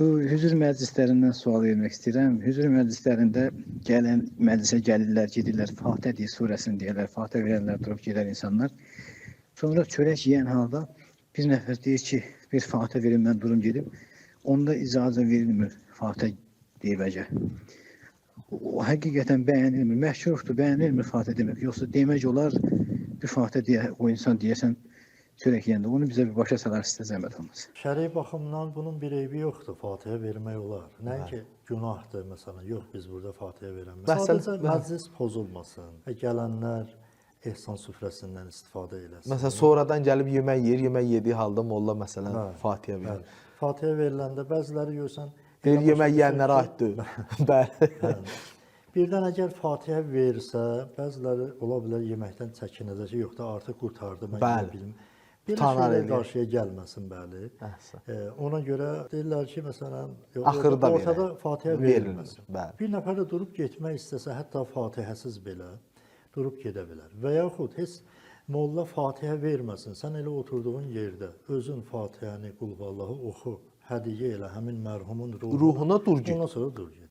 Bu hüzur məclislərindən sual vermək istəyirəm. Hüzur məclislərində gələn məclisə gəlirlər, gedirlər, Fatihə deyir surəsini deyirlər, Fatihə verərlər, durub gedər insanlar. Sonra çörək yeyən halda bir nəfər deyir ki, bir Fatihə verin, mən durum gedim. Onda icazə verilmir Fatihə deyibəcə. O həqiqətən bəyənilmir. Məhkurdur, bəyənilmir Fatihə demək. Yoxsa demək olar bir Fatihə deyə o insan deyəsən çörək yeyəndə. Onu bizə bir başa salar sizə zəhmət olmasa. Şəri baxımdan bunun bir eybi yoxdur. Fatihə vermək olar. Nəinki günahdır məsələn. Yox, biz burada Fatihə verəməyiz. Məsəl- Sadəcə məclis pozulmasın. Və gələnlər ehsan süfrəsindən istifadə eləsin. Məsələn, sonradan gəlib yemək yeyir, yemək yediyi halda molla məsələn Bəli, Fatihə verir. Bəli. Fatihə veriləndə bəziləri görsən Deyir elə başa yemək düşür yeyənlərə ki, aid deyil. Bəli. Bəli. Birdən əgər Fatihə versə, bəziləri ola bilər yeməkdən çəkinəcək ki, yox da artıq qurtardı, mən yeyə Bəli. bilmirəm. Belə Utanar şeylər eləyir. qarşıya gəlməsin, bəli. Əhsən. Ona görə deyirlər ki, məsələn, yox, Axırda ortada verək. Fatihə Verilmir, verilməsin. bəli. Bir nəfər də durub getmək istəsə, hətta Fatihəsiz belə durub gedə bilər. Və yaxud heç molla Fatihə verməsin. Sən elə oturduğun yerdə özün Fatihəni, Qulhuvallahu oxu, hədiyyə elə həmin mərhumun ruhuna. Ruhuna dur get. Ondan sonra dur get.